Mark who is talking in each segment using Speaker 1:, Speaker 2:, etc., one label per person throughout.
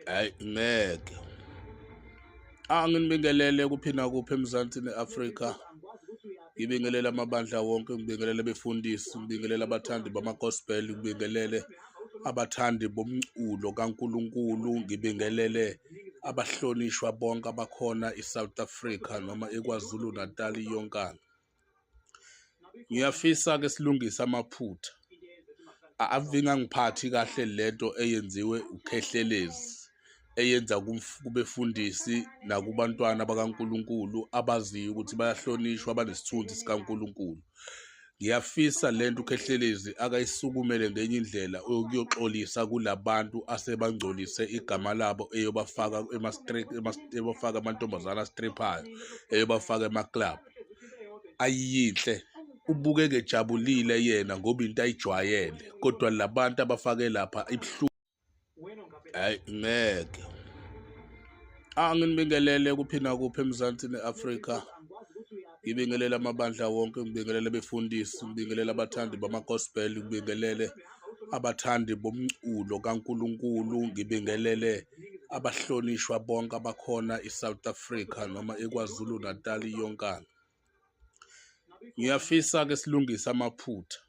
Speaker 1: Hhayi ngeke. Anginibingelele kuphi nakuphi eMzansi ne-Afrika. Ngibingelele amabandla wonke, ngibingelele abefundisi, ngibingelele abathandi bama-gospel, ngibingelele abathandi bomculo kaNkulunkulu, ngibingelele abahlonishwa bonke abakhona i-South Africa noma iKwaZulu Natal yonkana. Ngiyafisa-ke silungise amaphutha. Ave ingangiphathi kahle lento eyenziwe uKhehlelezi, eyenza kubefundisi nakubantwana bakaNkulunkulu abaziyo ukuthi bayahlonishwa, banesithunzi sikaNkulunkulu. Ngiyafisa lento uKhehlelezi akayisukumele ngenye indlela ukuyoxolisa kulabantu asebangcolise igama labo eyobafaka eyobafaka amantombazane astriphayo, eyobafaka ema-club. Ayiyinhle ubukeke ejabulile yena ngoba into ayijwayele kodwa labantu abafake lapha ibuhlungu. Hayi ngeke. Anginibingelele kuphi nakuphi eMzansi ne-Afrika. Ngibingelele amabandla wonke, ngibingelele abefundisi, ngibingelele abathandi bama-gospel, ngibingelele abathandi bomculo kaNkulunkulu, ngibingelele abahlonishwa bonke abakhona i-South Africa noma iKwaZulu Natal yonkana. Ngiyafisa-ke silungise amaphutha.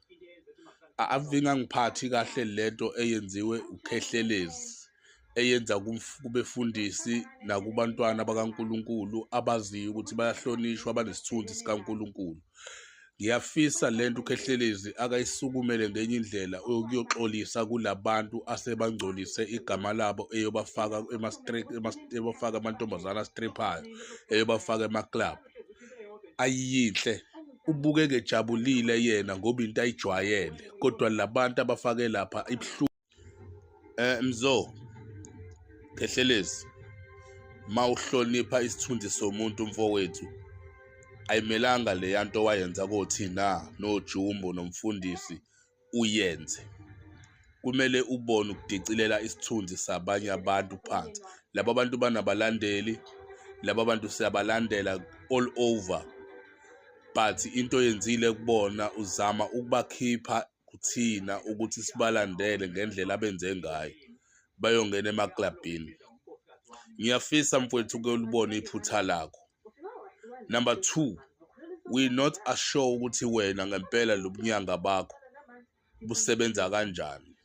Speaker 1: Ave ingangiphathi kahle lento eyenziwe uKhehlelezi, eyenza kubefundisi nakubantwana bakaNkulunkulu abaziyo ukuthi bayahlonishwa, banesithunzi sikaNkulunkulu. Ngiyafisa lento uKhehlelezi akayisukumele ngenye indlela ukuyoxolisa kulabantu asebangcolise igama labo eyobafaka eyobafaka amantombazane astriphayo, eyobafaka ema-club. Ayiyinhle ubukeke ejabulile yena ngoba into ayijwayele kodwa labantu abafake lapha ibuhlungu. Mzo Khehlelezi, mawuhlonipha isithunzi somuntu mfowethu, ayimelanga leya nto wayenza kothina noJumbo nomfundisi uyenze. Kumele ubone ukudicilela isithunzi sabanye abantu phansi. Laba bantu banabalandeli, laba bantu siyabalandela all over, but into oyenzile kubona uzama ukubakhipha kuthina ukuthi sibalandele ngendlela abenze ngayo, bayongena emaklabhini. Ngiyafisa mfowethu uke ulibone iphutha lakho. Number 2, we not assure ukuthi wena ngempela lobunyanga bakho busebenza kanjani.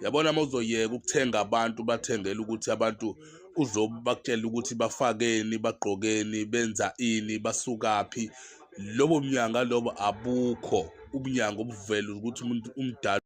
Speaker 1: Yabona uma uzoyeka ukuthenga abantu bathengela ukuthi abantu uzobakutshela ukuthi bafakeni, bagqokeni, benza ini, basukaphi. Lobo mnyanga lobo abukho, ubunyanga obuvela ukuthi umuntu umdala.